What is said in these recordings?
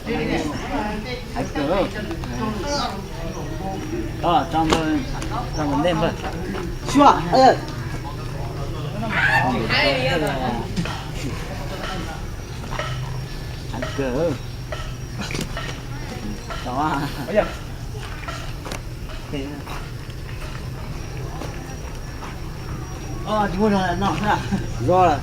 Heev kawg. Tso, tso npawg, tso npawg ntej npawg. Xyuas. Heev kawg. Tso. Tsis muaj zog no. Zog lawm.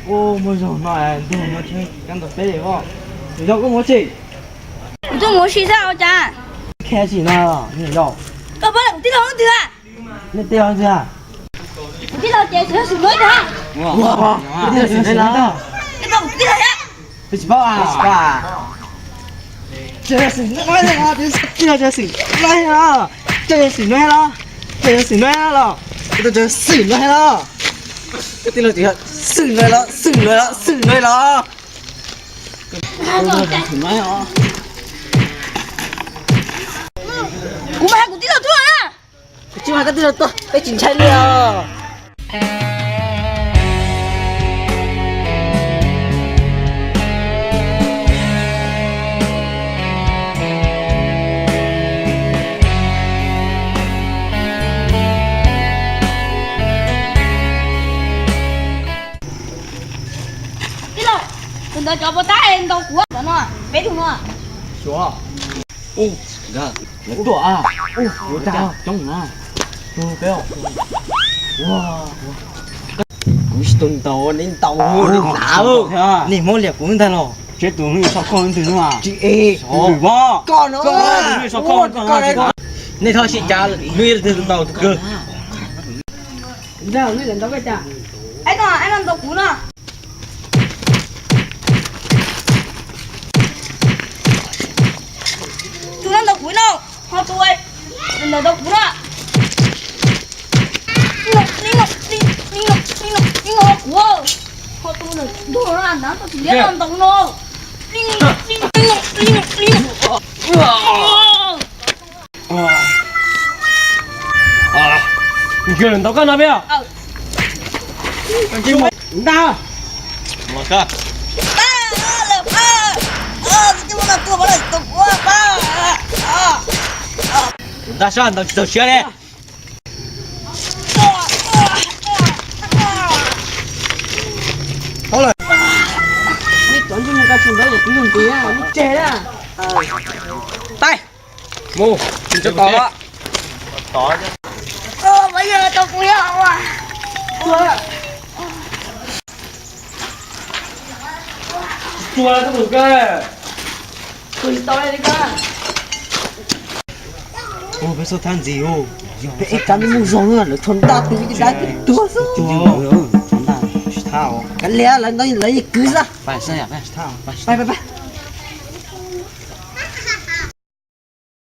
Ua muaj zog no, ntuag no thiab kab ntau peb os. Yog koj mus tsi? Kuv tuaj mus ua si xwb os cas. Khe tsis no, yog. Koj paub lawm kuv tij laug leej twg a? Nej tij laug leej twg a? Kuv tij laug ces tsis yog xwm no ib tag. Ua, kuv tij laug xwm no ib tag. Nej paub kuv tij laug thiab? Peb tsis paub a. Tsis paub a. Tsis yog xwm no, tsis yog xwm no, tsis yog xwm no los, tsis yog xwm no los, tsis yog xwm no los. Koj tij laug tsis yog xwm no los, xwm no los, xwm no los. Kuv mas hais kuv tij laug tuaj na. Kuv tsis mas koj tij laug tuaj, peb tsis ntshai li os. Tij laug, tus ntawd cov pov tab ntaus kuv cov no, peb tug no. Suav, ub, nkawd tuaj a, ub, yuav coob na, tus peb, ua, kuv tsis tau ntaus, nej ntaus, nej lav, nej hmoob liam kuv ntag los. Tsis tus hnub so koj ntag no, tsis es, koj no, nej txhob sib cav, hnub ib leeg twg ntaus twg kawg. Ntag, nej lam ntaus koj cas? Aib no, aib no ntaus kuv no. Tus no ntaus kuv no, ho tus ntawd ntaus kuv no. Kuv, ho tus ntawd ntuag no, ntawd tau tsis liab no ntaus no. Nkawd ntaus koj no peb. Ntag. Ntag sab ntaus tsis tau siab li. Tais, mus, tsis tau tod. Tua tau tus kawg. Peb txhob thab ntxiv, peb ib kab muaj zog na, lawv txhob ntaj twg ib dab twg tuag xwb. Kav liam, lawv yeej kwv xwb. Pais, pais, pais.